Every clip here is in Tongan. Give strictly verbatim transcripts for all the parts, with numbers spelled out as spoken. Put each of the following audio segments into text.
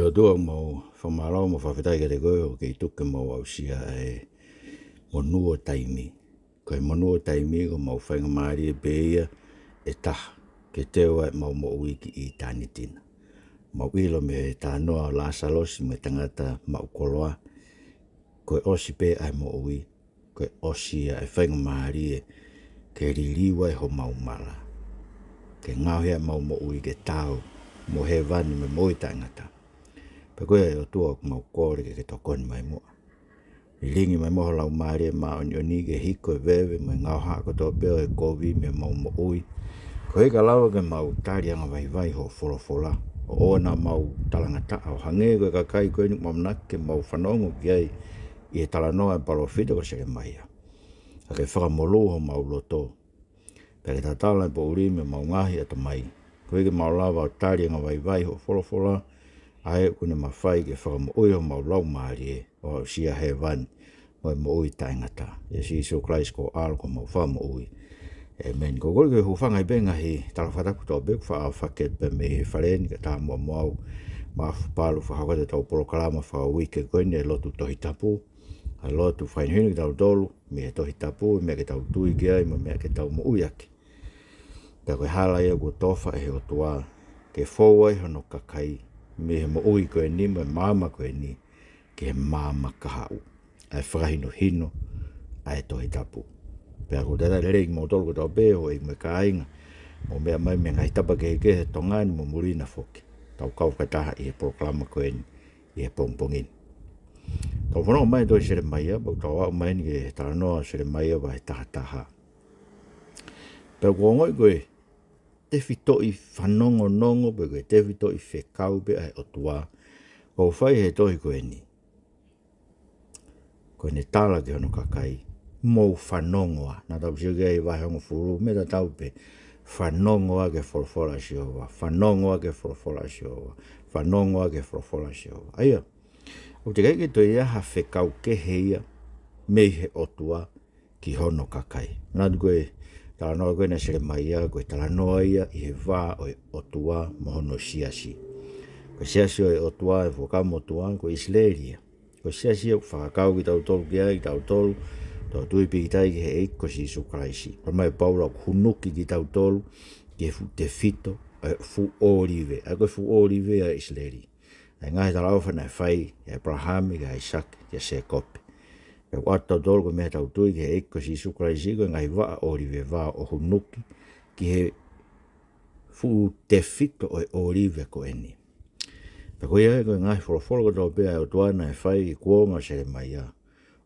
ʻE ʻOtua, mau fakamālō mo fakafetaʻi kiate koe ʻoku ke tuku ke mau aʻusia ʻa e monū ʻo taimi. Ko e monū ʻo taimi ko homau faingamālie pē ia ʻe taha ke teu ai ʻemau moʻui ki ʻitāniti na. Mau ʻilo mei he talanoa ʻo Lāsalosi mo e tangata maʻu koloa, ko e ʻosi pē ʻa e moʻui, ko e ʻosi ia ʻa e faingamālie ke liliu ai homau mala, ke ngaohi ʻemau moʻui ke taau mo hēvani mo e moʻui taʻengata. Pea ko ia ʻe ʻOtua ʻoku mau kole ke ke tokoni mai muʻa. Lilingi mai muʻa ho Laumālie Māʻoniʻoni ke hiko e veve mo e ngaohaʻa kotoa pē ʻo e kovi mei homau moʻui, koeʻuhi ka lava ke mau tali angavaivai hoʻo folofola, ʻo ʻoua naʻa mau talangataʻa ʻo hangē ko e kakai ko eni ʻoku mau ʻamanaki ke mau fanongo ki ai ʻi he talanoa ʻa e palōfita ko Selemaia. Ka ke fakamolū homau loto, pea ke tatala e poʻuli mei homau ngaahi ʻatamai, koeʻuhi ke mau lava ʻo tali angavaivai hoʻo folofola, ʻa ia ʻoku ne mafai ke fakamoʻui homau laumālie ʻo aʻusia hēvani mo e moʻui taʻengata. ʻIa Sīsū Kalaisi ko ho ʻAlo ko homau Fakamoʻui. ʻĒmeni. Ko e kole ke u hūfanga ai pē he ngaahi tala fakatapu kotoa pē ʻoku faʻa fakahoko pē mei he fale ni, kae ʻatā muʻa mo au, Maʻafu Palu, fakahoko atu ʻetau polokalama fakauike ko eni ʻo e lotu Tohi Tapu, ʻa e lotu fakahinohino kitautolu mei he Tohi Tapu, meʻa ke tau tui ki ai mo e meʻa ke tau moʻui ʻaki. Pea ko e hala ia kuo tofa ʻe he ʻOtua ke fou ai hono kakai mei he moʻui ko eni mo e maama ko eni ki he maama kahaʻu, ʻa e fakahinohino ʻa e Tohi Tapu. Pea ʻoku ou talitali lelei kimoutolu kotoa pē, houʻeiki mo e kāinga, ʻoku mou meʻa mai mei he ngaahi tapa kehekehe ʻo Tonga ni mo muli na foki, tau kau fakataha ʻi he polokalama ko eni ʻi he pongipongi ni. Tau fanongo mai tohi Selemaia, pea ʻoku tau aʻu mai eni ki he talanoa ʻo Selemaia vahe taha taha. Pea ʻoku ou ongoʻi ko e tefitoʻi fanongonongo, pe ko e tefitoʻi fekau pē ʻa e ʻOtua ʻoku fai he tohi ko eni. Ko ʻene tala ki hono kakai, mou fanongo ā. Naʻa tau sio ki ai vahe hongofulu, meʻa tatau pē, fanongo ā ki he folofola ʻa Sihova, fanongo ā ki he folofola ʻa Sihova, fanongo ā ki he folofola ʻa Sihova. ʻA ia, ʻoku teʻeki ai ke toe ʻi ai ha fekau kehe ia mei he ʻOtua ki hono kakai. Manatu ko e talanoa ko ena ʻa Selemaia, ko e talanoa ia ʻi he vā ʻo e ʻOtua mo hono siasi. Ko e siasi ʻo e ʻOtua, ʻa e Fuakava Motuʻa, ko ʻIsileli ia. Ko e siasi ia ʻoku fakakau kitautolu ki ai, kitautolu ʻoku tau tui pīkitai ki he ʻEiki ko Sīsū Kalaisi. Talamai ʻe Paula ʻoku hunuki kitautolu ki he fuʻu tefito ʻo e fuʻu ʻōlive. ʻA ia ko e fuʻu ʻōlive ʻa ʻIsileli, ʻa e ngaahi talaʻofa naʻe fai kia ʻĒpalahame, kia ʻAisake, kia Sēkope. Pea ʻoku ʻoatu kitautolu ko e meʻa ʻetau tui ki he ʻEiki ko Sīsū Kalaisi, ko e ngaahi vaʻa ʻōlive, vā ʻo hunuki ki he fuʻu tefito ʻo e ʻōlive ko eni. Pea ko ia, ko e ngaahi folofola kotoa pē ʻa e ʻOtua naʻe fai ʻi he kuonga ʻo Selemaia,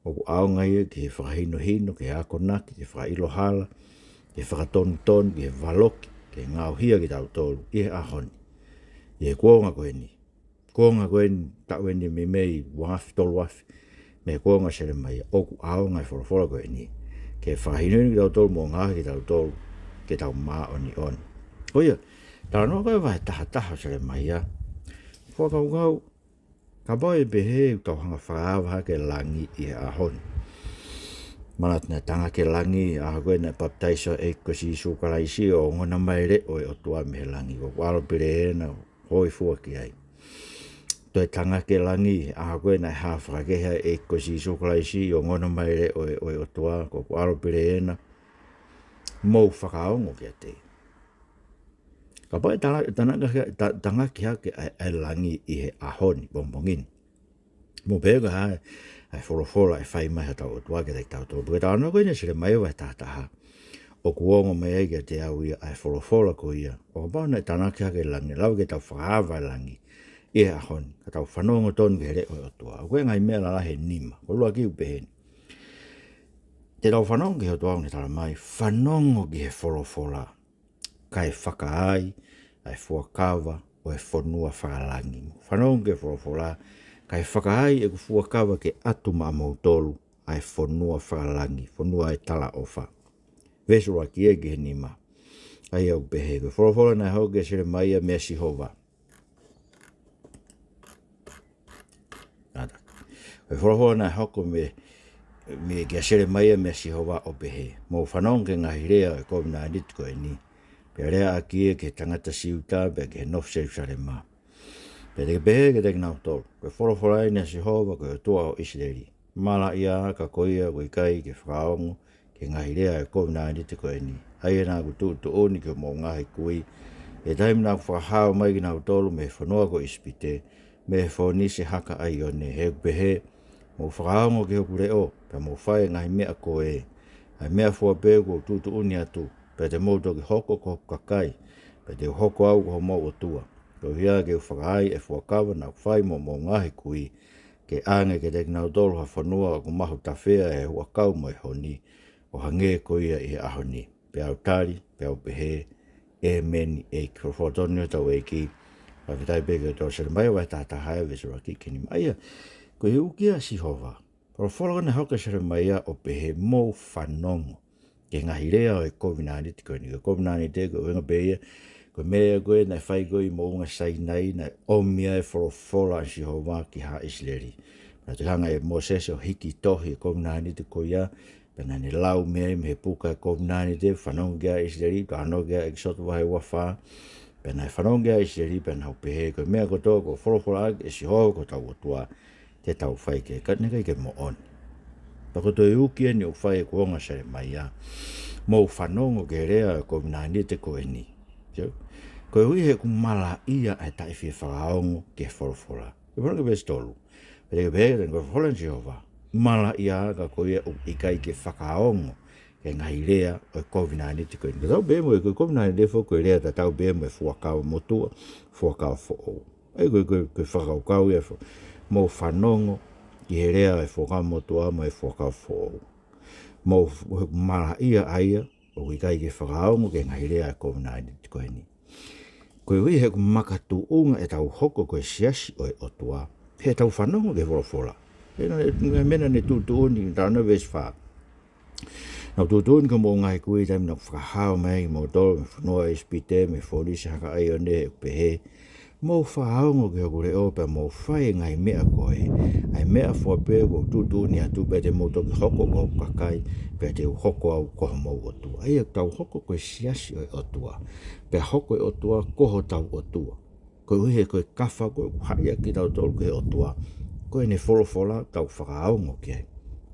ʻoku ʻaonga ia ki he fakahinohino, ki he akonaki, ki he fakaʻilo hala, ki he fakatonutonu, ki he valoki, ki he ngaohi ʻa kitautolu ʻi he ʻaho ni, ʻi he kuonga ko eni. Kuonga ko eni, taʻu eni meimei ua afe, tolu afe mei he kuonga ʻo Selemaia, ʻoku ʻaonga e folofola ko eni ke fakahinohino kitautolu mo ngaohi kitautolu ke tau māʻoniʻoni. Ko ia, talanoa ko e vahe taha taha ʻo Selemaia, fakakaukau, kapau ʻe pehē ʻoku tau hanga ʻo fakaava hake e langi ʻi he ʻaho ni. Manatu naʻe tangaki e langi ʻi he ʻaho ko ē naʻe papitaiso ai e ʻEiki ko Sīsū Kalaisi, ʻo ongona mai e leʻo ʻo e ʻOtua mei he langi, ko hoku ʻAlo pele ena, hōifua ki ai. Toe tangaki e langi ʻi he ʻaho ko ē naʻe hā fakakehe ai e ʻEiki ko Sīsū Kalaisi, ʻo ongona mai e leʻo ʻo e, ʻo e ʻOtua, ko hoku ʻAlo pele ena, mou fakaongo kiate ia. Kapau ʻe tala-, tanaka-, ta-, tangaki hake ʻa e, ʻa e langi ʻi he ʻaho ni, pongipongi ni, mou pehē ko e hā ʻa e folofola ʻe fai mai ʻe hotau ʻOtua kiate kitautolu? Pea ko e talanoa ko eni ʻa Selemaia vahe taha taha, ʻoku ongo mai ai kiate au ia ʻa e folofola ko ia, ʻo kapau naʻe tanaki hake e langi, lava ke tau fakaava e langi ʻi he ʻaho ni, ka tau fanongo tonu ki he leʻo ʻo e ʻOtua. ʻOku ʻi ai e ngaahi meʻa lalahi ʻe nima, ko e ʻuluaki ʻoku pehē ni: Te tau fanongo ki he ʻOtua ʻoku ne talamai, fanongo ki he folofola, kae fakaai ʻa e fuakava ʻo e fonua fakalangi. Fanongo ki he folofola, kae fakaai ʻeku fuakava ke ʻatu maʻamoutolu ʻa e fonua fakalangi, fonua ʻo e talaʻofa. Veesi ʻuluaki ia ki he nima, ʻa ia ʻoku pehē: Ko e folofola naʻe hoko kia Selemaia meia Sihova. Ata. Ko e folofola naʻe hoko mei, mei, kia Selemaia meia Sihova, ʻo pehē: Mou fanongo ki he ngaahi lea ʻo e kovinānite ko eni, pea lea ʻaki ia ki he tangata Siuta, pea ki he nofo Selusalema. Pea te ke pehē kiate kinautolu, Ko e folofola eni ʻa Sihova, ko e ʻOtua ʻo ʻIsileli: Malaʻia ā ka ko ia ʻoku ʻikai ke fakaongo ki he ngaahi lea ʻo e kovinānite ko eni, ʻa ia naʻa ku tuʻutuʻuni ki hoʻomou ngaahi kui ʻi he taimi naʻa ku fakahao mai kinautolu mei he fonua ko ʻIsipite, mei he Fonisi Hakaʻaione, he ʻoku pehē, Mou fakaongo ki hoku leʻo, pea mou fai e ngaahi meʻa ko ē, ʻa e meʻa fua pē kuo u tuʻutuʻuni atu, pea te mou toki hoko ko hoku kakai, pea te u hoko au ko homou ʻOtua. Koeʻuhi ke u fakaai e fuakava naʻa ku fai mo hoʻomou ngaahi kui, ke ʻange kiate kinautolu ha fonua ʻoku mahutafea ʻe he huʻakau mo e honi, ʻo hangē ko ia ʻi he ʻaho ni. Pea u tali, pea u pehē, ʻĒmeni, ʻEiki. Folofola tonu ʻa hotau ʻEiki. Fakafetaʻi pē ki he ʻOtua. Selemaia vahe taha taha, veesi ʻuluaki ki he nima. ʻA ia, ko e ʻuhinga ia ʻa Sihova. Folofola naʻe hoko ʻia Selemaia ʻo pehē, Mou fanongo ki he ngaahi lea ʻo e kovinānite ko eni. Ko e kovinānite ko e ʻuhinga pē ia, ko e meʻa ko ē naʻe fai ko ē ʻi Moʻunga Sainai, naʻe ʻomi ai e folofola ʻa Sihova ki haʻa ʻIsileli. Naʻe toki hanga ʻe Mōsese ʻo hiki tohi e kovinānite ko ia, pea naʻa ne lau mei ai mei he puka e kovinānite, fanongo ki ai ʻa ʻIsileli, talanoa ki ai ʻEkisoto vahe ua fā, pea naʻe fanongo ki ai ʻa ʻIsileli, pea nau pehē, Ko e meʻa kotoa kuo folofola ʻaki ʻe Sihova ko hotau ʻOtua, te tau fai ki ai. Ka naʻe ʻikai ke moʻoni. Pea ko e toe ʻuhinga eni ʻoku fai ʻe he kuonga ʻo Selemaia, Mou fanongo ki he lea ʻo e kovinānite ko eni. Sio? Koeʻuhi he ʻoku malaʻia ʻa e taʻe fie fakaongo ki he folofola. Ke fanongo ki he veesi tolu. Pea te ke pehē, Ko e folofola eni ʻa Sihova, Malaʻia ā ka ko ia ʻoku ʻikai ke fakaongo ki he ngaahi lea ʻo e kovinānite ko eni. Ka tau pehē mo e, ko e kovinānite foki ko e lea tatau pē mo e Fuakava Motuʻa, Fuakava Foʻou. ʻA ia ko e, ko e, ko e fakakaukau ia fo-, mou fanongo ki he lea ʻo e Fuakava Motuʻa mo e Fuakava Foʻou. Mou f-, he ʻoku malaʻia ʻa ia ʻoku ʻikai ke fakaongo ki he ngaahi lea ʻo e kovinānite ko eni. Koeʻuhi he ʻoku makatuʻunga ʻetau hoko ko e siasi ʻo e ʻOtua, heʻetau fanongo ki he folofola. He naʻa ne, meʻa naʻa ne tuʻutuʻuni, talanoa veesi fā. Naʻa ku tuʻutuʻuni ki hoʻomou ngaahi kui ʻi he taimi naʻa ku fakahao mai kimoutolu mei he fonua ʻo ʻIsipite, mei he Fonisi Hakaʻaione, he ʻoku pehē, Mou fakaongo ki hoku leʻo, pea mou fai e ngaahi meʻa ko ē, ʻa e meʻa fua pē kuo u tuʻutuʻuni atu, pea te mou toki hoko ko hoku kakai, pea te u hoko au ko homou ʻOtua. ʻA ia ʻoku tau hoko ko e siasi ʻo e ʻOtua, pea hoko e ʻOtua ko hotau ʻOtua. Koeʻuhi he ko e kafa ko ē ʻoku haʻi ʻaki kitautolu ki he ʻOtua, ko ʻene folofola, tau fakaongo ki ai.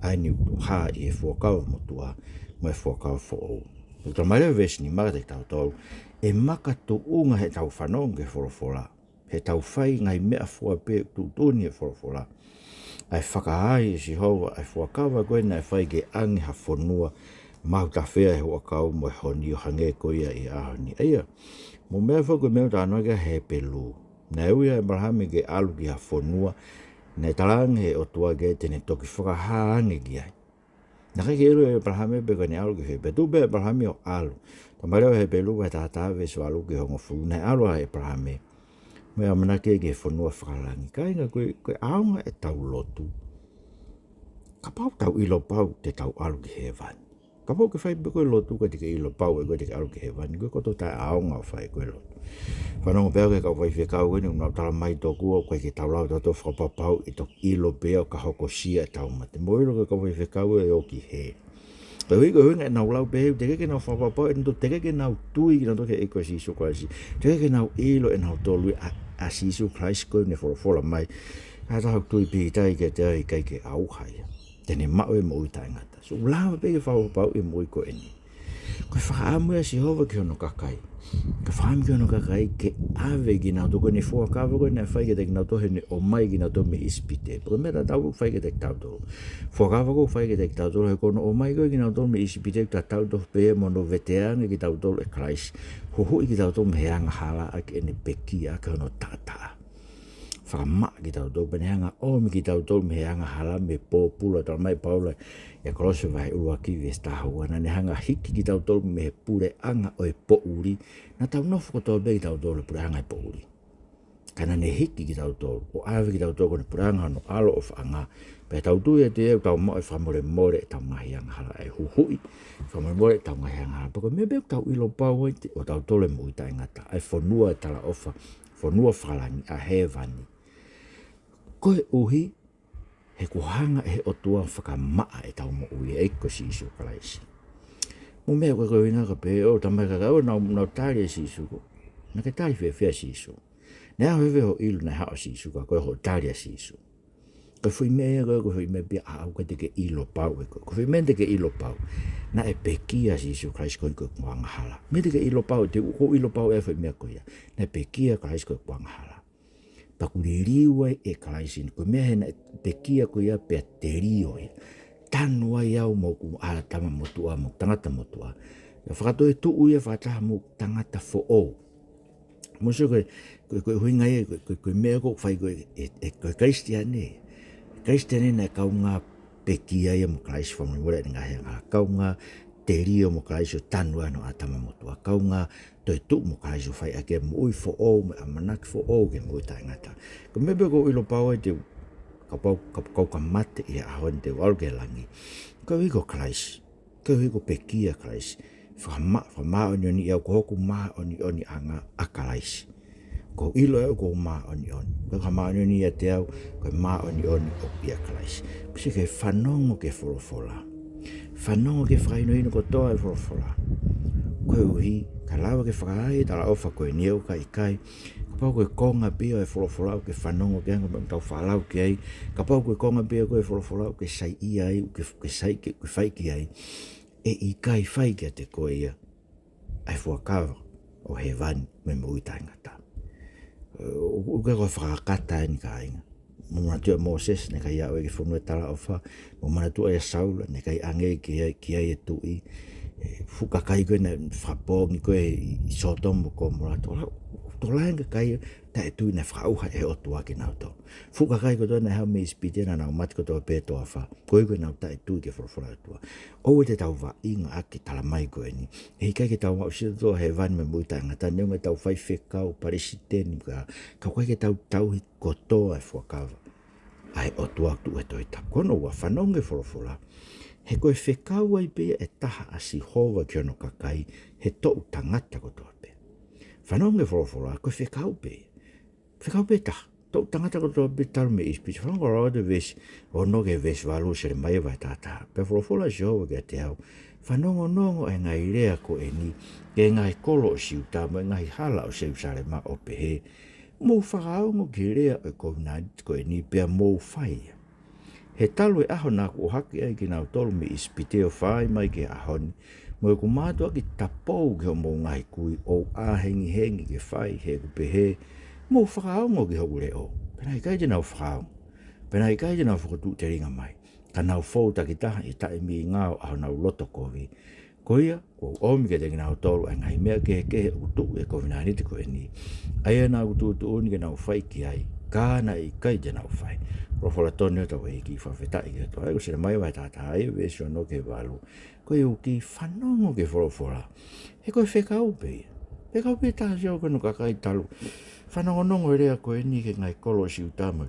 ʻA eni ʻoku hā ʻi he Fuakava Motuʻa mo e Fuakava Foʻou. ʻOku talamai leva ʻe he veesi nima kiate kitautolu, ʻe makatuʻunga heʻetau fanongo ki he folofola, heʻetau fai e ngaahi meʻa fua pē ʻoku tuʻutuʻuni ʻe he folofola, ʻa e fakaai ʻe Sihova ʻa e fuakava ko ē naʻe fai ke ʻange ha fonua mahutafea ʻe he huʻakau mo e honi, ʻo hangē ko ia ʻi he ʻaho ni. ʻA ia, mou meʻa foki ki he meʻa ʻoku talanoa ki ai e Hepelū. Naʻe ui ʻa ʻĒpalahame ke ʻalu ki ha fonua naʻe talaange ʻe he ʻOtua kiate ia te ne toki fakahā ange ki ai. Naʻe ʻikai ke ʻilo ʻe ʻĒpalahame pe ko ʻene ʻalu ki fē, pea tuʻu pē ʻa ʻĒpalahame ʻo ʻalu. Talamai leva ʻe Hepelū vahe taha taha veesi valu ki he hongofulu, naʻe ʻalu ʻa ʻĒpalahame mo e ʻamanaki ki he fonua fakalangi. Kāinga, ko e, ko e ʻaonga ʻetau lotu, kapau ʻoku tau ʻilo pau te tau ʻalu ki hēvani. Kapau ʻoku ke fai pē koe lotu ka ʻoku ʻikai te ke ʻilo pau ʻe koe te ke ʻalu ki hēvani, ko e koto taʻeʻaonga ʻo fai ko e lotu. Fanongo pē au ki he kau faifekau ko eni, ʻoku nau talamai tokua ʻoku ʻikai ke tau lava tautolu ʻo fakapapauʻi ʻe toki ʻilo pē ia ʻo ka hokosia ʻetau mate. Mou ʻilo ko e kau faifekau ʻe ō ki hē. Koeʻuhi, koeʻuhi naʻa nau lau pē he ʻoku teʻeki ke nau fakapapauʻi ʻe nautolu, teʻeki ke nau tui kinautolu ki he ʻEiki ko Sīsū Kalaisi. Teʻeki ke nau ʻilo ʻe nautolu ʻa, ʻa Sīsū Kalaisi ko ʻene folofola mai, Ko e taha ʻoku tui pīkitai kiate au, ʻe ʻikai ke ʻauha ia, te ne maʻu e moʻui taʻengata. So, ʻoku lava pē ke fakapapauʻi e moʻui ko eni. Ko e fakaʻamu ia ʻa Sihova ki hono kakai. Ko e fakaʻamu ki hono kakai ke ʻave kinautolu, ko ʻene fuakava ko ē naʻe fai kiate kinautolu heʻene ʻomai kinautolu mei ʻIsipite. Ko e meʻa tatau ʻoku fai kiate kitautolu. Fuakava ʻoku fai kiate kitautolu, he ko hono ʻomai ko ē kinautolu mei ʻIsipite, tatau tofu pē mo hono veteange kitautolu ʻe Kalaisi. Huhuʻi kitautolu mei he angahala ʻaki ʻene pekia, ʻaki hono taʻataʻa. Fakamaʻa kitautolu, pea ne hanga ʻo ʻomi kitautolu mei he angahala, mei he pōpula. Talamai ʻe Paula ʻia Kolose vahe ʻuluaki veesi taha ua, naʻa ne hanga hiki kitautolu mei he puleʻanga ʻo e poʻuli. Naʻa tau nofo kotoa pē kitautolu he puleʻanga ʻo e poʻuli. Ka naʻa ne hiki kitautolu, ʻo ʻave kitautolu ki he puleʻanga ʻo hono ʻAlo ʻofaʻanga, pea tau tui ʻiate ia, ʻoku tau maʻu e fakamolemole ʻetau ngaahi angahala, ʻa e huhuʻi, fakamolemole ʻetau ngaahi angahala. Pea ko e meʻa pē ʻoku tau ʻilo pau ai ʻo tautolu e moʻui taʻengata, ʻa e fonua ʻo e talaʻofa, fonua fakalangi, ʻa hēvani. Koeʻuhi he kuo hanga ʻe he ʻOtua ʻo fakamaʻa ʻetau moʻui ʻe he ʻEiki ko Sīsū Kalaisi. Mou meʻa ko e, ko e ʻuhinga ka pehē, ʻo, talamai ʻe he kakai, ʻo, naʻa nau, nau tali ʻa Sīsū. Ko, naʻa ke tali fiefia ʻa Sīsū? Naʻe ʻalu hifo hoʻo ʻilo naʻe haʻu ʻa Sīsū, ka ko e hoʻo tali ʻa Sīsū. Ko e foʻi meʻa ia ko e, ko e foʻi meʻa pē ʻaʻau ka te ke ʻilo pau ē. Ko e foʻi meʻa te ke ʻilo pau. Naʻe pekia ʻa Sīsū Kalaisi koeʻuhi ko ʻeku angahala. Meʻa te ke ʻilo pau, te u ʻilo pau e foʻi meʻa ko ia. Naʻe pekia Kalaisi koeʻuhi ko ʻeku angahala. Pea kuo liliu ai ʻe Kalaisi ni. Ko e meʻa he naʻe pekia ko ia pea telio ia. Tanu ai au mo hoku ʻAtama motuʻa, mo hoku tangata motuʻa. Pea fakatoetuʻu ia fakataha mo hoku tangata foʻou. Mou sio ko e, ko e, ko e ʻuhinga ia, ko e, ko e, ko e meʻa ʻoku fai ko e, ʻe, ʻe, ko e Kalisitiane. Kalisitiane naʻe kaungā pekia ia mo Kalaisi fakamolemole ʻene ngaahi angahala. Kaungā telio mo Kalaisi ʻo tanu ai hono ʻAtama motuʻa. Kaungā toetuʻu mo Kalaisi ʻo fai ʻaki e moʻui foʻou mo e ʻamanaki foʻou ki he moʻui taʻengata. Ko e meʻa pē ʻoku ou ʻilo pau ai te u, kapau, kapau ka mate ʻi he ʻaho ni te u ʻalu ki he langi. Koeʻuhi ko Kalaisi. Koeʻuhi ko e pekia Kalaisi. Fakama-, fakamāʻoniʻoniʻi au ko hoku māʻoniʻoniʻanga ʻa Kalaisi. ʻOku ou ʻilo ʻe au ʻoku ou māʻoniʻoni. Ko e fakamāʻoniʻoniʻi ʻiate au, ko e māʻoniʻoni ʻoku ʻia Kalaisi. Ko e sio ki he fanongo ki he folofola. Fanongo ki he fakahinohino kotoa ʻo e folofola. Koeʻuhi, ka lava ke fakaai e talaʻofa ko eni ʻoku ʻikai, kapau ko e konga pē ia ʻo e folofola ʻoku ke fanongo ki ai, ʻoku ke faʻa lau ki ai, kapau ko e konga pē ia ko e folofola ʻoku ke saiʻia ai, ʻoku ke, ke sai, ke, ke fai ki ai, ʻe ʻikai fai kiate koe ia ʻa e fuakava ʻo hēvani mo e moʻui taʻengata. ʻOku, ʻoku ʻikai ko e fakakata eni kāinga. Mou manatuʻi ʻa Mōsese naʻe ʻikai aʻu ia ki he fonua ʻo e talaʻofa. Mou manatuʻi ʻa Saula naʻe ʻikai ʻange ki ai, ki ai e tuʻi. ʻE, fuʻu kakai ko ē naʻe fakapoongi ko ē ʻi, ʻi Sōtoma mo Komola. Tola, tola e kakai taʻetui naʻe fakaʻauha ʻe he ʻOtua kinautolu. Fuʻu kakai kotoa naʻe haʻu mei ʻIsipite naʻa nau mate kotoa pē he toafa. Koeʻuhi ko ʻenau taʻetui ki he folofola ʻa e ʻOtua. ʻOua te tau vaʻinga ʻaki e tala mai ko eni. ʻE ʻikai ke tau aʻusia ʻa e ʻOtua hēvani mo e moʻui taʻengata neongo ʻetau faifekau, palesiteni, ka, ka ʻoku ʻikai ke tau tauhi kotoa e fuakava ʻa e ʻOtua ʻoku tuʻu he Tohi Tapu. Ko hono ua, fanongo ki he folofola. He ko e fekau ai pē ia ʻe taha ʻa Sihova ki hono kakai, he toʻu tangata kotoa pē. Fanongo ki he folofola, ko e fekau pē ia. Fekau pē ʻe taha. Toʻu tangata kotoa pē talu mei ʻIsipite. Fanongo lau atu e veesi ono ki he veesi valu, Selemaia vahe taha taha. Pea folofola ʻa Sihova kiate au, fanongonongo ʻa e ngaahi lea ko eni ki he ngaahi kolo ʻo Siuta mo e ngaahi hala ʻo Selūsalema ʻo pehē, mou fakaongo ki he lea ʻo e kovinānite ko eni pea mou fai ia. He talu e ʻaho naʻa ku ʻohake ai kinautolu mei ʻIsipite ʻo fai mai ki he ʻaho ni, mo ʻeku mātuʻaki tapou ki hoʻomou ngaahi kui ʻo ʻā hengihengi ke fai, he ʻoku pehē, mou fakaongo ki hoku leʻo. Pea naʻe ʻikai te nau fakaongo. Pea naʻe ʻikai te nau fokotuʻu telinga mai. Ka nau fou takitaha ʻi he taʻemīngao ʻa honau loto kovi. Ko ia, kuo u ʻomi kiate kinautolu ʻa e ngaahi meʻa kehekehe ʻoku tuʻu ʻi he kovinānite ko eni, ʻa ia naʻa ku tuʻutuʻuni ke nau fai ki ai, ka naʻe ʻikai te nau fai. Folofola tonu ʻa hotau ʻEiki, fakafetaʻi ki he ʻOtua. Ko Selemaia vahe taha taha ia, veesi ono ki he valu. Ko e ʻuhinga, fanongo ki he folofola. He ko e fekau pē ia. Fekau pē ʻe taha ʻa Sihova ki hono kakai talu. Fanongonongo e lea ko eni ki he ngaahi kolo ʻo Siuta mo e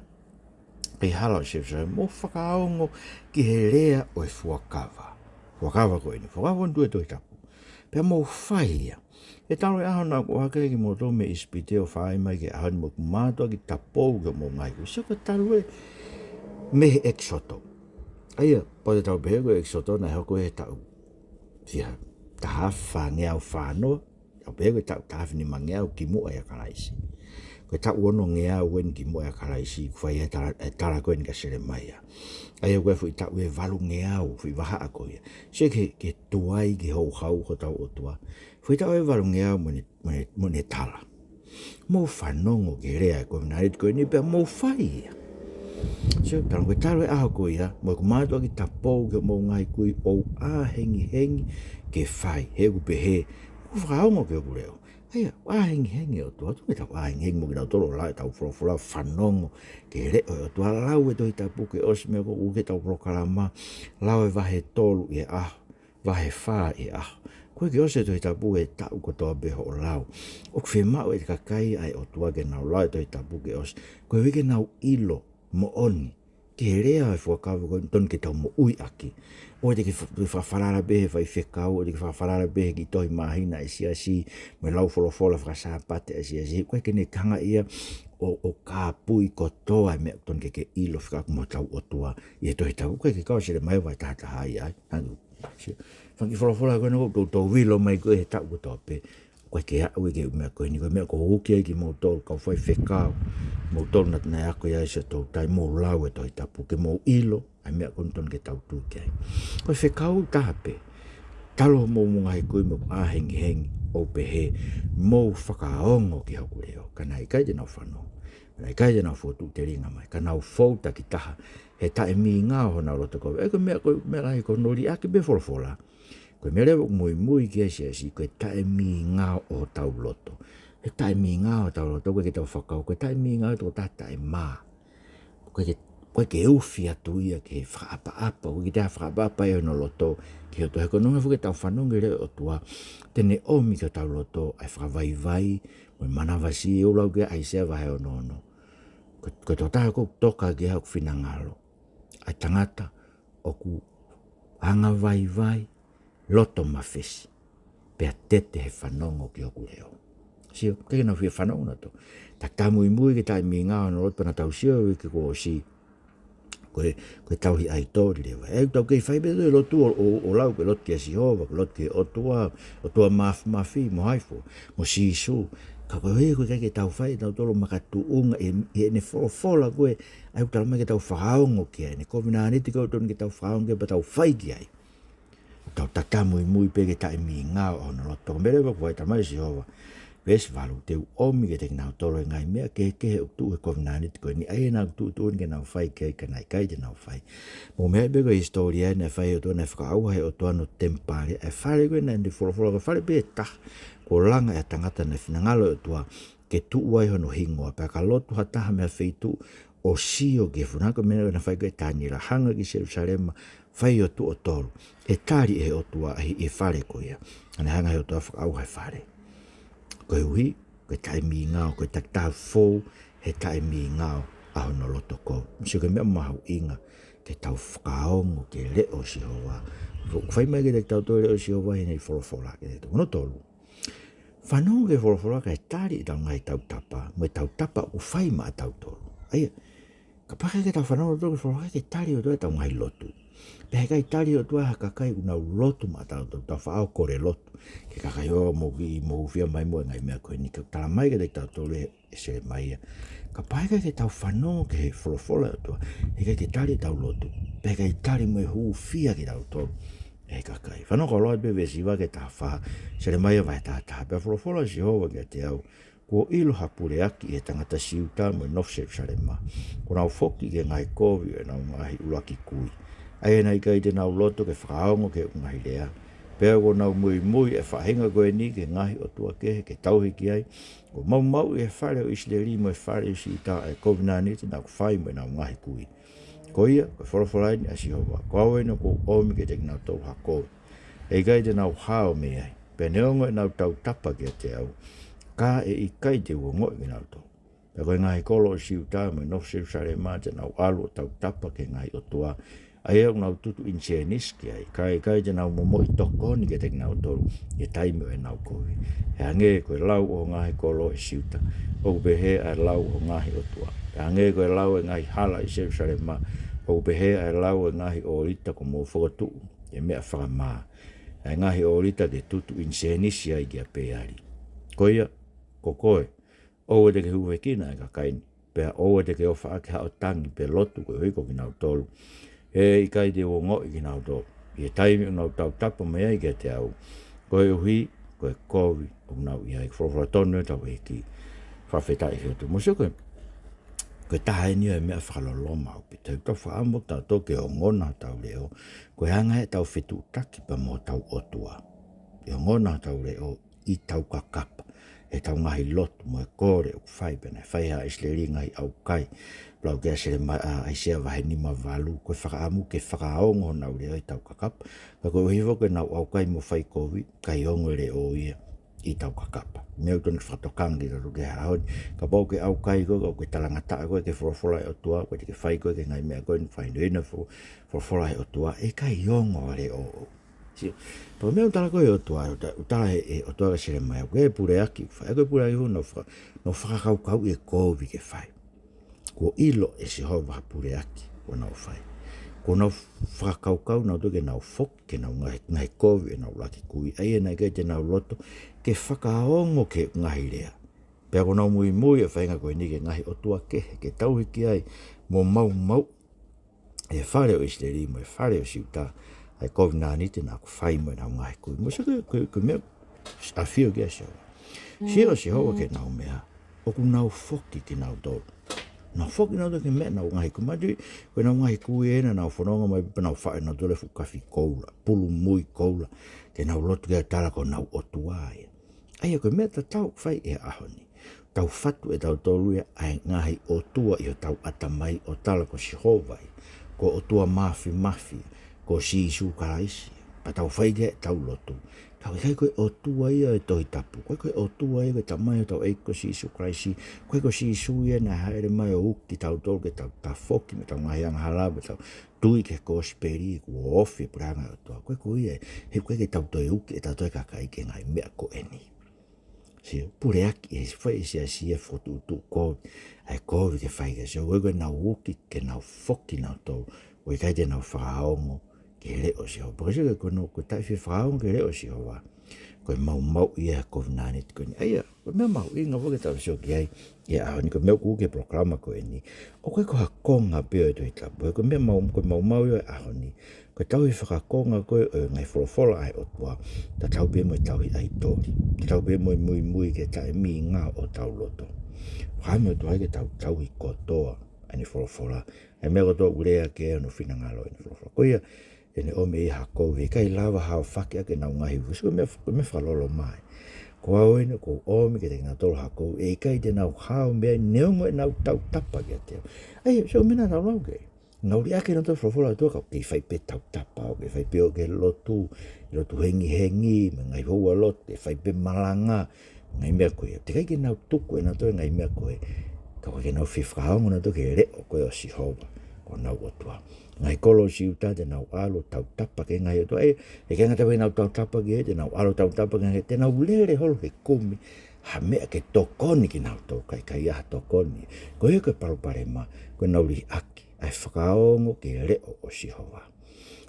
ngaahi hala ʻo Selūsalema, mou fakaongo ki he lea ʻo e fuakava. Fuakava ko eni, fuakava ʻoku tuʻu he Tohi Tapu. Pea mou fai ia. He talu e ʻaho naʻa ku ʻohake ai kimoutolu mei ʻIsipite ʻo fai mai ki he ʻaho ni mo ʻeku mātuʻaki tapou ki hoʻomou ngaahi kui. Sio ko e talu ē mei he ʻEkisoto. ʻA ia, pau te tau pehē ko e ʻEkisoto naʻe hoko he taʻu fiha taha afe fāngeau fā noa, ʻo pehē ko e taʻu taha afe nimangeau kimuʻa ʻia Kalaisi. Ko e taʻu onongeau eni kimuʻa ʻia Kalaisi, ʻoku fai e tala, e tala ko eni kia Selemaia. ʻA ia ko e foʻi taʻu ʻe valungeau, foʻi vahaʻa ko ia. Sio ki he, ki he tuai, ki he houhau hotau ʻOtua. Foʻi taʻu ʻe valungeau mo ʻene, mo ʻene, mo ʻene tala. Mou fanongo ki he lea ʻo e kovinānite ko eni pea mou fai ia. Sio, talu ko e talu e ʻaho ko ia, mo ʻeku mātuʻaki tapou ki hoʻomou ngaahi kui ʻo ʻā hengihengi ke fai, he ʻoku pehē, mou fakaongo ki hoku leʻo. ʻA ia, ʻā hengihengi e ʻOtua, ʻoku tau ʻā hengihengi mo kinautolu ʻoku lau ʻetau folofola, fanongo ki he leʻo ʻo e ʻOtua, lau e Tohi Tapu ke ʻosi, meʻa ko ē ʻoku ʻi heʻetau polokalama, lau e vahe tolu ʻi he ʻaho, vahe fā ʻi he ʻaho. Koeʻuhi ke ʻosi e Tohi Tapu he taʻu kotoa pē hoʻo lau. ʻOku fiemaʻu ʻe he kakai ʻa e ʻOtua ke nau lau e Tohi Tapu ke ʻosi, koeʻuhi ke nau ʻilo moʻoni ki he lea ʻo e fuakava ko eni ʻoku totonu ke tau moʻui ʻaki. ʻOua te ke fa-, ke fakafalala pē he faifekau, ʻoua te ke fakafalala pē he kiʻi tohi māhina ʻa e siasi, mo e lau folofola fakasāpate ʻa e siasi. ʻOku ʻikai ke ne hanga ia ʻo, ʻo kāpui kotoa e meʻa ʻoku totonu ke ke ʻilo fekauʻaki mo hotau ʻOtua ʻi he Tohi Tapu. ʻOku ʻikai ke kau ʻa Selemaia vahe taha taha ia ai. Hangē, sio, fanga kiʻi folofola ko ena ʻoku toutou vilo mai ko ē he taʻu kotoa pē. ʻoku ʻikai ke aʻu ia ki he ʻū meʻa ko eni, ko e meʻa ʻoku ou ui ki ai kimoutolu, kau faifekau, moutolu naʻa, naʻe ako ia ʻi Siaʻatoutai, mou lau e Tohi Tapu, ke mou ʻilo ʻa e meʻa ʻoku totonu ke tau tui ki ai. Ko e fekau taha pē, talu hoʻomou ngaahi kui mo e ʻā hengihengi, ʻo pehē, mou fakaongo ki hoku leʻo, ka naʻe ʻikai te nau fanongo. Naʻe ʻikai te nau fokotuʻu telinga mai, ka nau fou takitaha he taʻemingao honau loto kovi. ʻA ia ko e meʻa, ko e meʻa lahi ko hono liʻaki pē folofola. Ko e meʻa leva ʻoku muimui ki ai e siasi, ko e taʻemingao ʻo hotau loto. He taʻemingao hotau loto, ʻoku ʻikai ke tau fakakaukau, ko e taʻemingao ʻo e tokotaha taʻemā. ʻOku ʻikai ke, ʻoku ʻikai ke ufi atu ia ki he fakaʻapaʻapa, ʻoku ʻikai ke toe fakaʻapaʻapa ia hono loto ki he ʻOtua. He ko hono ʻuhinga foki ʻetau fanongo ki he leʻo ʻo e ʻOtua, te ne ʻomi ki hotau loto ʻa e fakavaivai, mo e manavasiʻi, ʻoku lau ki ai ʻa ʻAisea vahe ono ono. Ko, ko e tokotaha ʻoku toka ki ai hoku finangalo, ʻa e tangata ʻoku angavaivai, loto mafesi, pea tete he fanongo ki hoku leʻo. Sio, ʻikai ke nau fie fanongo nautolu. Takitaha muimui ki he taʻemingao hono loto, naʻa tau sio he uike kuo ʻosi, ko e, ko e tauhi ʻaitoli leva. ʻE, tau kei fai pē ʻetau lotu ʻo, ʻo, ʻo lau ko e lotu kia Sihova, ko e lotu ki he ʻOtua, ʻOtua Māfimafi, mo hai fua, mo Sīsū. Ka ko e, ko e ʻikai ke tau fai ʻe tautolu makatuʻunga ʻi, ʻi heʻene folofola ko ē, ʻa ia ʻoku talamai ke tau fakaongo ki ai, ʻene kovinānite ko ē ʻoku totonu ke tau fakaongo ki ai, pea tau fai ki ai. Tau takitaha muimui pē ki he taʻemingao ʻo hono loto. Ko e meʻa leva ʻoku talamai ʻe Sihova, veesi valu, te u ʻomi kiate kinautolu e ngaahi meʻa kehekehe ʻoku tuʻu he kovinānite ko eni, ʻa ia naʻa ku tuʻutuʻuni ke nau fai ki ai, ka naʻe ʻikai te nau fai. Mou meaʻi pē ko e hisitōlia naʻe fai ʻe he ʻOtua, naʻe fakaʻauha ʻe he ʻOtua hono temipale, ʻa e fale ko ē naʻa ne folofola ko e fale pē ʻe taha kuo langa ʻe ha tangata naʻe finangalo e ʻOtua ke tuʻu ai hono hingoa, pea ka lotu ha taha mei ha feituʻu ʻo sio ki he funako, meʻa naʻe fai ko ē ʻe Taniela, hanga ki Selusalema, fai ʻo tuʻo tolu, ʻe tali ʻe he ʻOtua ʻa e, ʻa e fale ko ia. Naʻa ne hanga ʻe he ʻOtua ʻo fakaʻauha e fale. Koeʻuhi, ko e taʻemingao, ko e takitaha fou he taʻemingao ʻa hono loto kovi. Sio, ko e meʻa mahuʻinga ke tau fakaongo ki he leʻo ʻo Sihova. ʻOku fai mai kiate kitautolu e leʻo ʻo Sihova heʻene folofola kiate kitautolu. Hono tolu, fanongo ki he folofola kae tali ʻetau ngaahi tautapa, mo e tautapa ʻoku fai maʻa tautolu. ʻA ia, kapau ʻe ʻikai ke tau fanongo tautolu ki he folofola, ʻikai ke tali ʻe he ʻOtua ʻetau ngaahi lotu. Pea ʻikai tali ʻe he ʻOtua ha kakai ʻoku nau lotu maʻa tautolu, tau faʻa ʻo kole lotu ki he kakai ʻo mou ki, mou hūfia mai mo e ngaahi meʻa ko eni, ka ʻoku talamai kiate kitautolu ʻe, ʻe Selemaia, kapau ʻe ʻikai ke tau fanongo ki he folofola ʻa e ʻOtua, ʻe ʻikai ke tali ʻetau lotu, pea ʻikai tali mo e hūfia kitautolu ʻe he kakai. Fanongo koloa pē veesi hiva ki he taha fā, Selemaia vahe taha taha. Pea folofola ʻa Sihova kiate au, kuo ʻilo ha puleaki ʻi he tangata Siuta mo e nofo Selusalema, kuo nau foki ki he ngaahi kovi ʻo ʻenau ngaahi ʻuluaki kui, ʻa ia naʻe ʻikai te nau loto ke fakaongo ki heʻeku ngaahi lea. Pea kuo nau muimui ʻa e faʻahinga ko eni ki he ngaahi ʻotua kehe ke tauhi ki ai, kuo maumauʻi ʻe he fale ʻo ʻIsileli mo e fale ʻo Siuta ʻa e kovinānite naʻa ku fai mo ʻenau ngaahi kui. Ko ia, ko e folofola eni ʻa Sihova, ko au eni ʻoku ou ʻomi kiate kinautolu ha kovi, ʻe ʻikai te nau hao mei ai, pea neongo ʻenau tautapa kiate au, ka ʻe ʻikai te u ongoʻi kinautolu. Pea ko e ngaahi kolo ʻo Siuta mo e nofo Selusalema te nau ʻalu ʻo tautapa ki he ngaahi ʻotua, ʻa ia ʻoku nau tutu ʻinisēnisi ki ai, ka ʻe ʻikai te nau momoʻi tokoni kiate kinautolu ʻi he taimi ʻo ʻenau kovi. He hangē ko e lau ʻo e ngaahi kolo ʻo Siuta, ʻoku pehē ʻa e lau ʻo e ngaahi ʻotua. He hangē ko e lau ʻo e ngaahi hala ʻi Selusalema, ʻoku pehē ʻa e lau ʻo e ngaahi ʻōlita kuo mou fokotuʻu ʻi he meʻa fakamā, ʻa e ngaahi ʻōlita ke tutu ʻinisēnisi ai kia Peali. Ko ia, ko koe, ʻoua te ke hūfekina ʻa e kakai ni, pea ʻoua te ke ʻofa ʻaki haʻo tangi pe lotu koeʻuhi ko kinautolu, he ʻe ʻikai te u ongoʻi kinautolu ʻi he taimi ʻoku nau tautapa mai ai kiate au, koeʻuhi ko e kovi ʻoku nau ʻi ai. Folofola tonu ʻa e ʻEiki. Fakafetaʻi ki he ʻOtua. Mou sio ko e, ko e taha eni ʻo e meʻa fakaloloma ʻaupito. He ʻoku tau fakaʻamu kitautolu ke ongona hotau leʻo, ko e anga ia ʻetau fetuʻutaki pea mo hotau ʻOtua. ʻE ongona hotau leʻo ʻi heʻetau kakapa, ʻetau ngaahi lotu mo e kole ʻoku fai, pea naʻe fai ʻe haʻa ʻIsileli ngaahi ʻaukai. Lau ki ai ʻa Selemaia, ʻa ʻAisea vahe nima valu, ko e fakaʻamu ke fakaongo honau leʻo ʻi heʻetau kakapa. Ka koeʻuhi foki ko ʻenau ʻaukai mo fai kovi, ʻikai ongo e leʻo ia ʻi heʻetau kakapa. Meʻa ʻoku totonu ke fakatokanga kitautolu ki ai he ʻaho ni. Kapau ʻoku ke ʻaukai koe, ʻoku ke talangataʻa koe ki he folofola ʻa e ʻOtua, ʻoku ke fai koe ki he ngaahi meʻa ko eni, fai noina fo-, folofola ʻa e ʻOtua, ʻe ʻikai ongo e leʻo. Sio, pea ko e meʻa ʻoku tala ko ē ʻe he ʻOtua, ʻoku ta-, ʻoku tala ʻe he, ʻe he ʻOtua kia Selemaia, ko e puleaki, fai ko e puleaki ʻoku nau faka-, nau fakakaukauʻi e kovi ke fai. Kuo ʻilo ʻe Sihova ha puleaki ʻoku nau fai. Kuo nau fakakaukau nautolu ke nau foki ki heʻenau ngaahi, ngaahi kovi ʻenau ʻuluaki kui, ʻa ia naʻe ʻikai te nau loto ke fakaongo ki he ngaahi lea. Pea kuo nau muimui ʻa e faʻahinga ko eni ki he ngaahi ʻotua kehe, ke tauhi ki ai mo maumauʻi ʻe he fale ʻo ʻIsileli mo e fale ʻo Siuta ʻa e kovinānite naʻa ku fai mo ʻenau ngaahi kui. Mou sio ki he, ki he, ki he meʻa ʻafio ki ai ʻa Sihova. Sio ʻa Sihova ki heʻenau meʻa, ʻoku nau foki kinautolu. Nau foki kinautolu ki he meʻa ʻenau ngaahi kui. Manatuʻi, ko ʻenau ngaahi kui ē naʻa nau fononga mai pea nau faʻu ʻe nautolu e fuʻu kafi koula, pulu mui koula, ke nau lotu ke tala ko honau ʻotua ia. ʻA ia ko e meʻa tatau ʻoku fai he ʻaho ni. Tau fatu ʻe tautolu ia ʻa e ngaahi ʻotua ʻi hotau ʻatamai ʻo tala ko Sihova ia, ko e ʻOtua Māfimafi, ko Sīsū Kalaisi. Pea tau fai ki ai ʻetau lotu. Ka ʻoku ʻikai ko e ʻOtua ia ʻo e Tohi Tapu. ʻIkai ko e ʻOtua ia ko e Tamai ʻo hotau ʻEiki ko Sīsū Kalaisi. ʻIkai ko Sīsū ia naʻe hāʻele mai ʻo uki kitautolu ke tau tafoki mei heʻetau ngaahi angahala, mei heʻetau tui ki he kosipeli kuo ofi e puleʻanga ʻo e ʻOtua. ʻIkai ko ia, he ʻoku ʻikai ke tau toe uki ʻe tautolu e kakai ki he ngaahi meʻa ko eni. Sio, puleʻaki ʻe he fai ʻe he siasi e fokotuʻutuʻu kovi, ʻa e kovi ke fai ki ai. Sio, ʻoku ʻikai ko ʻenau uki ke nau foki nautolu, ʻoku ʻikai te nau fakaongo ki he leʻo ʻo Sihova. Pea ko e sio ko ē ko hono, ko e taʻefie fakaongo ki he leʻo ʻo Sihova, ko e maumauʻi ia ʻe he kovinānite ko eni. ʻA ia, ko e meʻa mahuʻinga foki ke tau sio ki ai he ʻaho ni, ko e meʻa ʻoku ui ki he polokalama ko eni. ʻOku ʻikai ko ha konga pē ʻo e Tohi Tapu. Ko e meʻa mau, ko e maumau ia ʻo e ʻaho ni, ko e tauhi fakakonga ko ē ʻo e ngaahi folofola ʻa e ʻOtua, tatau pē mo e tauhi ʻaitoli. Tatau pē mo e muimui ki he taʻemīnga ʻo hotau loto. Fakaʻamu ʻe he ʻOtua ke tau tauhi kotoa ʻa ʻene folofola. ʻA e meʻa kotoa ʻoku lea ki ai hono finangalo ʻi heʻene folofola. Ko ia, ʻene ʻomi ʻe Hākovi, ʻikai lava ha ʻohake ʻaki ʻenau ngaahi ufi. Ko e meʻa, ko e meʻa fakalolo mai. Ko au eni ʻoku ou ʻomi kiate kinautolu ʻa Hākovi, ʻe ʻikai te nau hao mei ai neongo ʻenau tautapa kiate au. ʻA ia, sio, meʻa naʻa nau lau ki ai. Nau liʻaki nautolu e folofola ʻa e ʻOtua ka ʻoku kei fai pē tautapa, ʻoku kei fai pē ʻoku ke lotu, lotu hengihengi, mo e ngaahi houa lotu, kei fai pē malanga, ngaahi meʻa ko ia. Teʻeki ai ke nau tuku ʻe nautolu e ngaahi meʻa ko ē, ka ʻoku ʻikai ke nau fie fakaongo nautolu ki he leʻo ko ē ʻo Sihova, ko honau ʻOtua. Ngaahi kolo ʻo Siuta te nau ʻalu ʻo tautapa ki he ngaahi ʻotua. ʻE, ʻe ʻikai ngata pē ʻenau tautapa ki ai, te nau ʻalu ʻo tautapa ki he ngaahi, te nau lele holo he kumi ha meʻa ke tokoni kinautolu, ka ʻikai ha tokoni. Ko ia ko e palopalema, ko ʻenau liʻaki ʻa e fakaongo ki he leʻo ʻo Sihova.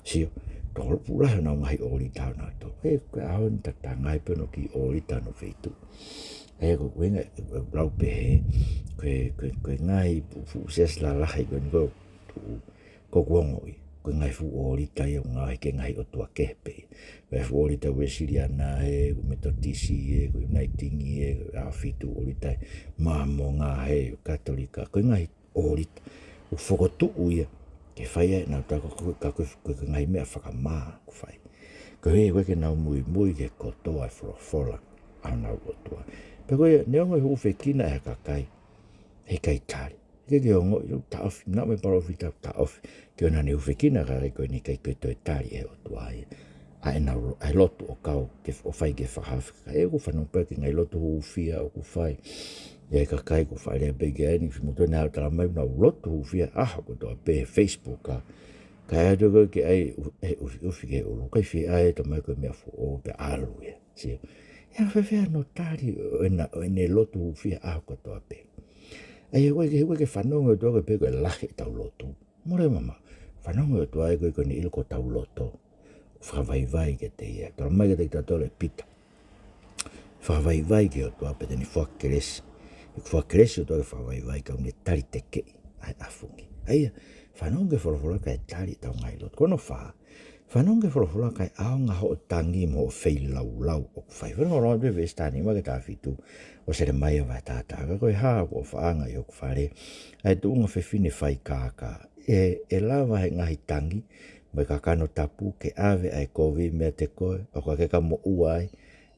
Sio, tokolahi honau ngaahi ʻōlita ʻo nautolu. ʻE, ko e ʻaho ni tatau ai pē hono kiʻi ʻōlita hono feituʻu. ʻE, ko e ʻuhinga ʻeku lau pehē, ko e, ko e, ko e ngaahi fuʻu, fuʻu siasi lalahi ko eni ko ē ʻoku tuʻu, ʻoku ou ongoʻi ko e ngaahi fuʻu ʻōlita ia ʻoku ngāueʻaki ki he ngaahi ʻotua kehe pē. Ko e fuʻu ʻōlita Uēsiliana ē, ko e Metotisi ē, ko e Uniting ē, ko e ʻAhofitu ʻōlita ē, Māmonga ē, Katolika, ko e ngaahi ʻōlita ʻoku fokotuʻu ia ke fai ai ʻenau tau ka ko, ka ko, ko e ngaahi meʻa fakamā ʻoku fai. Ko e hā, ʻoku ʻikai ke nau muimui ki he kotoa e folofola ʻa honau ʻOtua. Pea ko ia, neongo e hūfekina ʻe he kakai, heʻikai tali. ʻIkai ke ongoʻi, ʻoku taʻofi, naʻa mo e palōfita ʻoku taʻofi, ke ʻoua naʻa ne hūfekina e kakai ko eni, ʻikai ke toe tali ʻe he ʻOtua ia ʻa ʻenau lo-, ʻa e lotu ʻo kau ke f-, ʻo fai ke fakahaofi e kakai. ʻE, ʻoku ou fanongo pē ki he ngaahi lotu hūfia ʻoku fai ʻe he kakai, ʻoku ou faʻa lea pē ki ai ʻanenai, fimutoni ʻa e tala mai ʻenau lotu hūfia ʻaho kotoa pē he Facebook, ka, ka ʻai atu ko ē ke ʻai ʻu-, ʻufiʻufi ki he ʻulu, ʻikai fie ʻai, talamai ko e meʻa foʻou pea ʻalu ia. Sio. ʻE anga fēfē hono tali ʻo ʻena, ʻo ʻene lotu hūfia ʻaho kotoa pē. ʻA ia ʻoku ʻikai ke, ʻoku ʻikai ke fanongo e ʻOtua ko e pehē ko e lahi ʻetau lotu. Mole mama. Fanongo e ʻOtua ia ko e, ko ʻene ʻilo ko hotau loto ʻoku fakavaivai kiate ia. Talamai kiate kitautolu ʻe Pita, fakavaivai ki he ʻOtua pea te ne foaki kelesi. ʻOku foaki kelesi e ʻOtua ke fakavaivai, kae ʻoua ke tali tekeʻi ʻa e ʻafungi. ʻA ia, fanongo ki he folofola kae tali ʻetau ngaahi lotu. Ko hono fā, fanongo ki he folofola kae ʻaonga hoʻo tangi mo hoʻo feilaulau ʻoku fai. Fanongo ki he veesi taha nima ki he taha fitu ʻo Selemaia vahe taha taha. Ka ko e hā ʻoku ʻofaʻanga ʻi hoku fale, ʻa e tuʻunga fefine faikākā? ʻE, ʻe lava ʻe he ngaahi tangi mo e kakano tapu ke ʻave ʻa e kovi meiate koe, ʻo ka ke ka moʻua ai,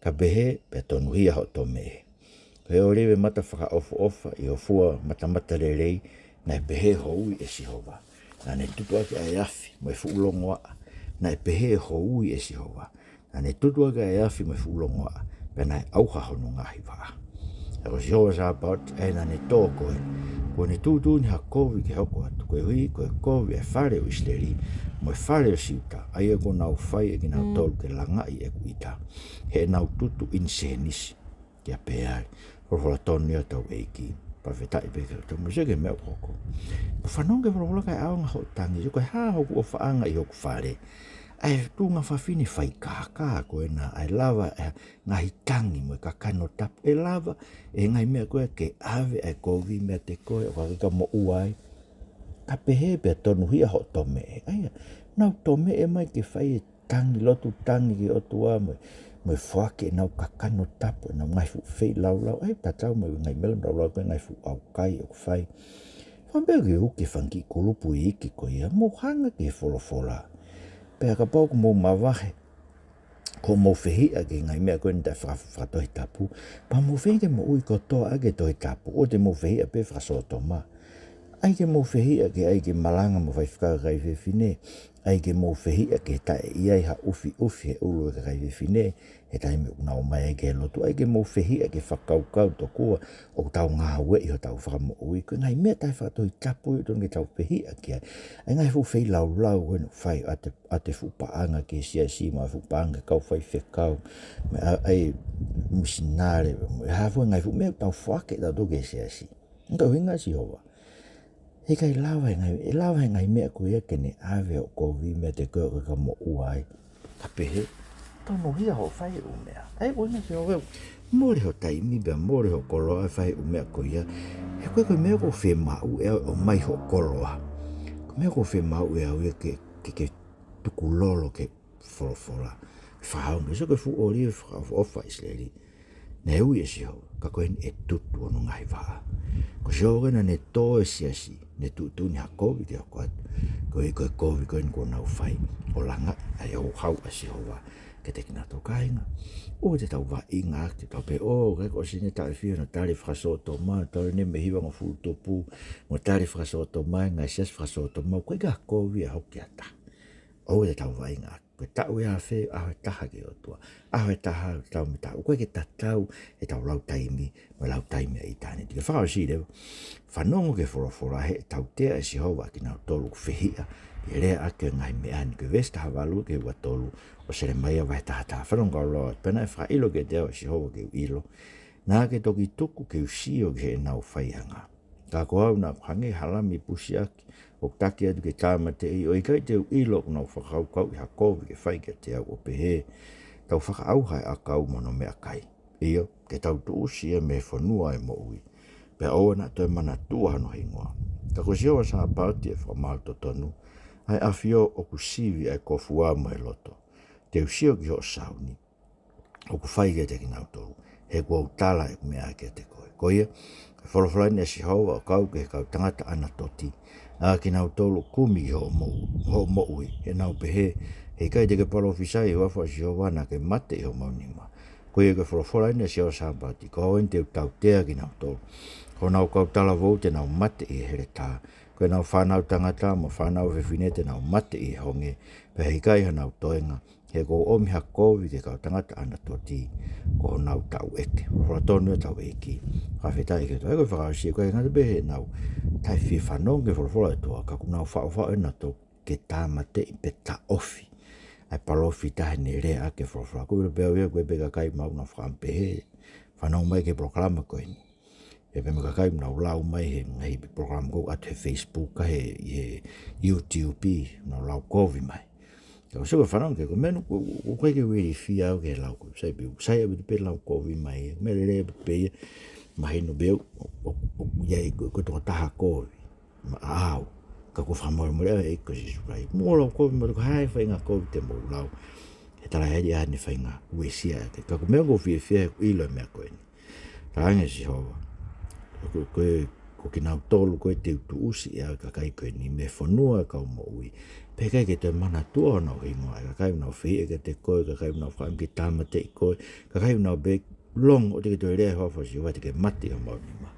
ka pehē pea tonuhia hoʻo tomeʻe. Ko e ʻōlive mata fakaʻofoʻofa ʻi ho fua matamatalelei, naʻe pehē ho ui ʻe Sihova. Naʻa ne tutuʻaki ʻa e afi mo e fuʻu longoaʻa, naʻe pehē ho ui ʻe Sihova. Naʻa ne tutuʻaki ʻa e afi mo e fuʻu longoaʻa, pea naʻe ʻauha hono ngaahi vaʻa. Pea ko Sihova Sāpaoti, ʻa ia naʻa ne tō koe, kuo ne tuʻutuʻuni ha kovi ke hoko atu, koeʻuhi ko e kovi ʻa e fale ʻo ʻIsileli mo e fale ʻo Siuta, ʻa ia kuo nau fai ʻe kinautolu ke langaʻi ʻeku ʻita, heʻenau tutu ʻinisēnisi kia Peali. Folofola tonu ia hotau ʻEiki. Fakafetaʻi pē ki he ʻOtua, mou sio ki he meʻa ʻoku hoko. Ko e fanongo ki he folofola kae ʻaonga hoʻo tangi, sio ko e hā hoku ʻofaʻanga ʻi hoku fale. ʻA e tuʻunga fafine faikākā ko ena, ʻa e lava ʻa e ngaahi tangi mo e kakano tapu, ʻe lava ʻe he ngaahi meʻa ko ē ke ʻave ʻa e kovi meiate koe ʻo ka ke ka moʻua ai. Ka pehē pea tonuhia hoʻo tomeʻe. ʻA ia, nau tomeʻe mai ke fai e tangi, lotu tangi ki he ʻOtua mo e, mo e foaki ʻenau kakano tapu, ʻenau ngaahi fuʻu feilaulau. ʻA ia, tatau mo e ngaahi meʻa ʻoku laulau ko ē, ngaahi fuʻu ʻaukai ʻoku fai. Fakaʻamu pē ke u ke fanga kiʻi kulupu iiki ko ia, mou hanga ki he folofola. Pea kapau ʻoku mou mavahe, ʻoku mou fehiʻa ki he ngaahi meʻa ko eni taʻe faka-, fakatohitapu, pea mou fehiʻa ke moʻui kotoa ʻaki e Tohi Tapu, ʻoua te mou fehiʻa pē fakasōtoma. ʻAi ke mou fehiʻa ke ʻai ke malanga mo faifekau e kakai fefine. ʻAi ke mou fehiʻa ke taʻe ʻi ai ha ʻufiʻufi he ʻulu e kakai fefine he taimi ʻoku nau ō mai ai ki he lotu. ʻAi ke mou fehiʻa ke fakakaukau tokua ʻoku tau ngāueʻi hotau fakamoʻui. Ko e ngaahi meʻa taʻe fakatohitapu ia ʻoku totonu ke tau fehiʻa ki ai. ʻA e ngaahi fuʻu feilaulau ko eni ʻoku fai ʻa e, ʻa e fuʻu paʻanga ki he siasi mo e fuʻu paʻanga ki he kau faifekau, mo e, ʻa e misinale, mo e hā fua e ngaahi fuʻu meʻa ʻoku tau foaki ʻe tautolu ki he siasi. Ka ko e ʻuhinga ʻa Sihova, heʻikai lava ʻe he ngaahi, ʻe lava ʻe he ngaahi meʻa ko ia ke ne ʻave hoʻo kovi meiate koe ʻo ka ka moʻua ai. Ka pehē, tonuhia hoʻo fai e ʻū meʻa. ʻA ia ko e ʻuhinga ʻa Sihova, mole ho taimi pea mole ho koloa ʻo fai e ʻū meʻa ko ia. He ko e, ko e meʻa ʻoku fiemaʻu ʻe au ʻo ʻomai hoʻo koloa. Ko e meʻa ʻoku fiemaʻu ʻe au ia ke, ke, ke tukulolo ki he folofola. Fakaongo, sio ko e fuʻu ʻōlive fakaʻofoʻofa ʻa ʻIsileli. Naʻe ui ʻe Sihova, ka ko eni ʻe tutu hono ngaahi vaʻa. Ko Sihova ko ē naʻa ne tō e siasi, ne tuʻutuʻuni ha kovi ke hoko atu. Ko e, ko e kovi ko eni kuo nau fai ʻo langaʻi ʻa e houhau ʻa Sihova kiate kinautolu, kāinga. ʻOua te tau vaʻinga ʻaki, tau pehē, ʻō, ʻikai ke ʻosi ʻene taʻefio hono tali fakasōtoma, tali ʻene mei he hivangofulu tupu, mo tali fakasōtoma e ngaahi siasi fakasōtoma, ʻoku ʻikai ha kovi ʻe hoko ki ha taha. ʻOua te tau vaʻinga ʻaki. Ko e taʻu ʻe afe, ʻaho ʻe taha ki he ʻOtua. ʻAho ʻe taha, tau mei taʻu. ʻOku ʻikai ke tatau ʻetau lau taimi mo e lau taimi ʻa ʻitāniti. Ke fakaʻosi leva, fanongo ki he folofola, he ʻe tautea ʻe Sihova ʻa kinautolu ʻoku fehiʻa ʻi he lea ʻaki e ngaahi meʻa ni. Ko e veesi taha valu ki he ua tolu ʻo Selemaia vahe taha taha. Fanongo kau lau atu. Pea naʻe fakaʻilo kiate au ʻe Sihova ke u ʻilo, naʻa ke toki tuku ke u sio ki heʻenau faiʻanga. Ka ko au naʻa ku hangē ha lami pusiaki ʻoku taki atu ke tāmateʻi, ʻo ʻikai te u ʻilo ʻoku nau fakakaukauʻi ha kovi ke fai kiate au, ʻo pehē, tau fakaʻauha e ʻakau mo hono meʻakai, ʻio, ke tau tuʻusi ia mei he fonua ʻo e moʻui, pea ʻoua naʻa toe manatua hono hingoa. Ka ko Sihova Sāpaoti ʻe fakamaau totonu, ʻa e ʻAfio ʻoku sivi ʻa e kofua mo e loto. Te u sio ki hoʻo sauni ʻoku fai kiate kinautolu, he kuo u tala ʻeku meʻa kiate koe. Ko ia, ko e folofola eni ʻa Sihova ʻoku kau ki he kau tangata ʻAnatoti, ʻa kinautolu ʻoku kumi ki hoʻo moʻu-, hoʻo moʻui, heʻenau pehē, heʻikai te ke palōfisai ʻi he huafa ʻo Sihova, naʻa ke mate ʻi homau nima. Ko ia, ko e folofola eni ʻa Sihova Sāpaoti, ko au eni te u tautea kinautolu. Ko honau kau talavou te nau mate ʻi he heletā. Ko ʻenau fānau tangata mo e fānau fefine te nau mate ʻi he honge, pea heʻikai hanau toenga, he kuo u ʻomi ha kovi ki he kau tangata ʻAnatoti, ko honau taʻu ʻeke. Folofola tonu ʻa e ʻEiki. Fakafetaʻi ki he ʻOtua. Ko e fakaʻosi, ʻoku ʻikai ngata pē heʻenau taʻefie fanongo ki he folofola ʻa e ʻOtua, ka ʻoku nau faʻofaʻo ʻenautolu ke tāmateʻi pe taʻofi ʻa e palōfita heʻene lea ʻaki e folofola. Ko e ʻilo pē au ia, ko e pē kakai maʻu naʻa nau fakaʻamu pehē, fanongo mai ki he polokalama ko eni. Pea pehē mo e kakai ʻoku nau lau mai he ngaahi polokalama ʻoku ʻoatu he Facebook, ka he, he YouTube, ʻoku nau lau kovi mai. Ka ko e sio ki he fanongo ki he, ko e meʻa ʻoku, ʻoku ʻikai ke u ilifia au ki he lau kovi. Sai pē, sai ʻaupito pē lau kovi mai. Meʻa lelei ʻaupito pē ia, mahino pē ʻoku, ʻoku, ʻoku ʻi ai ko, ko e tokotaha kovi maʻau. Ka ʻoku fakamolemole ʻa e ʻEiki ko Sīsū Kalaisi. Mou lau kovi, mou lau ko e hā e faʻahinga kovi te mou lau. He talaʻehai ʻa ʻene faʻahinga uesia ʻa e, ka ko e meʻa ʻoku ou fiefia he ʻoku ʻilo e meʻa ko eni. Talaange ʻe Sihova, ko, ko, ko kinautolu ko ē te u tuʻusi ʻe au e kakai ko eni mei he fonua ʻo e kau moʻui. Pea ʻikai ke toe manatua honau hingoa, e kakai ʻoku nau fehiʻa kiate koe, kakai ʻoku nau fakaʻamu ke tāmateʻi koe, kakai ʻoku nau pehē, longo ʻoua te ke toe lea ʻi he huafa ʻo Sihova, te ke mate ʻi homau nima.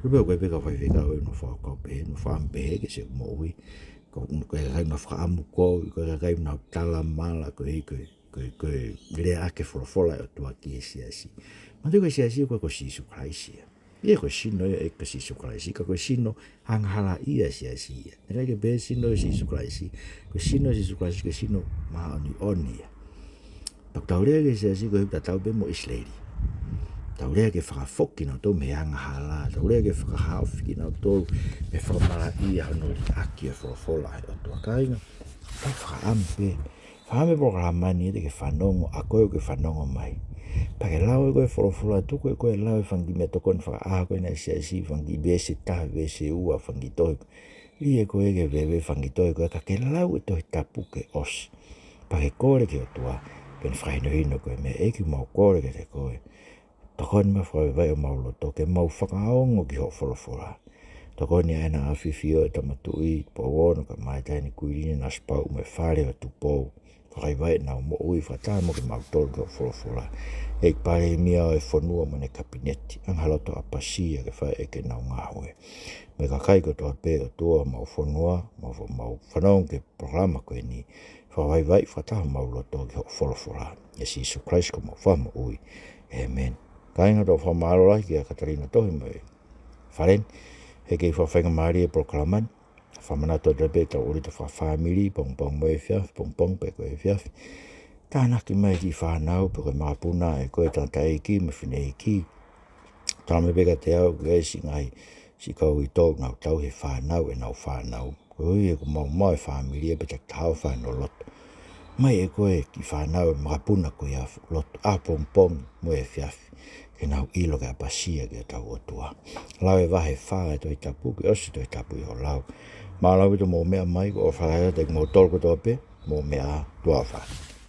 Ko e pē, ko e pē kau faifekau ʻoku nau fakakaukau pehē, nau fakaʻamu pehē ki siʻi moʻui. Ko, ko e kakai ʻoku nau fakaʻamu kovi, ko e kakai ʻoku nau talamala, ko e, ko e, ko e, ko e lea ʻaki e folofola ʻa e ʻOtua ki he siasi. Manatuʻi ko e siasi ko, ko Sīsū Kalaisi ia. ʻIo, ko e sino ia ʻo e ʻEiki ko Sīsū Kalaisi, ka ko e sino angahalaʻia ʻo e siasi ia. Naʻe ʻikai ke pehē sino ʻo Sīsū Kalaisi, ko e sino ʻo Sīsū Kalaisi, ko e sino māʻoniʻoni ia. Pea ʻoku tau lea ki he siasi ko e ʻoku tatau pē mo ʻIsileli. Tau lea ke fakafoki kinautolu mei he angahala. Tau lea ke fakahaofi kinautolu mei he fakamalaʻia hono liʻaki e folofola ʻa e ʻOtua. Kāinga, tau fakaʻamu pē. Fakaʻamu e polokalama ni ʻete ke fanongo, ʻa koe ʻoku ke fanongo mai. Pea ke lau ʻe koe e folofola, tuku ʻe koe e lau e fanga kiʻi meʻatokoni fakaʻaho ko ena ʻa e siasi, fanga kiʻi veesi ʻe taha, veesi ʻe ua, fanga kiʻi tohi. Lī ʻe koe ke veve fanga kiʻi tohi ko ē, ka ke lau e Tohi Tapu ke ʻosi. Pea ke kole ki he ʻOtua, pea ne fakahinohino koe e meʻa. ʻEiki, mau kole kiate koe. Tokoni mai, fakavaivai homau loto ke mau fakaongo ki hoʻo folofola. Tokoni ʻa ʻEna ʻAfio ʻa e Tama Tuʻi, Tupou Ono, kae ʻumaʻā e Taʻahine Kuini, Nanasipauʻu mo e Fale ʻo Tupou. Fakavaivai ʻenau moʻui, fakataha mo kimautolu ki hoʻo folofola. ʻEiki Palēmia ʻo e fonua mo ʻene Kapineti, angahala loto ʻapasia ke fai ʻaki ʻenau ngāue. Mo e kakai kotoa pē ʻOtua homau fonua, mau fa-, mau fanongo ki he polokalama ko eni. Fakavaivai, fakataha homau loto ki hoʻo folofola. ʻIa Sīsū Kalaisi ko homau Fakamoʻui. ʻĒmeni. Kāinga, tau fakamālō lahi kia Katalina Tohi mo e fale ni he kei fakafaingamālie e polokalama ni. Fakamanatu atu pē ʻetau ʻōlita fakafāmili, pongipongi mo e efiafi, pongipongi pea ko e efiafi. Tānaki mai e kiʻi fānau, pe ko e makapuna ʻa e, ko e tangataʻeiki mo e fineʻeiki. Talamai pē kiate au ʻoku ʻi ai siʻi ngaahi siʻi kau uitou ʻoku nau tauhi e fānau ʻenau fānau. Koeʻuhi he ʻoku maumau e fāmili ia pea takitaha ʻo fānau lotu. Mai ʻe koe e kiʻi fānau e makapuna ko ia lotu ʻapongipongi mo e efiafi, ke nau ʻilo ke ʻapasia ki hotau ʻOtua. Lau e vahe fā e Tohi Tapu, ke ʻosi e Tohi Tapu ʻi hoʻo lau. Mālō ʻaupito hoʻomou meʻa mai, ko e ʻofa lahi atu kiate kimoutolu kotoa pē, mou meʻa ā, tuʻa ʻofa atu.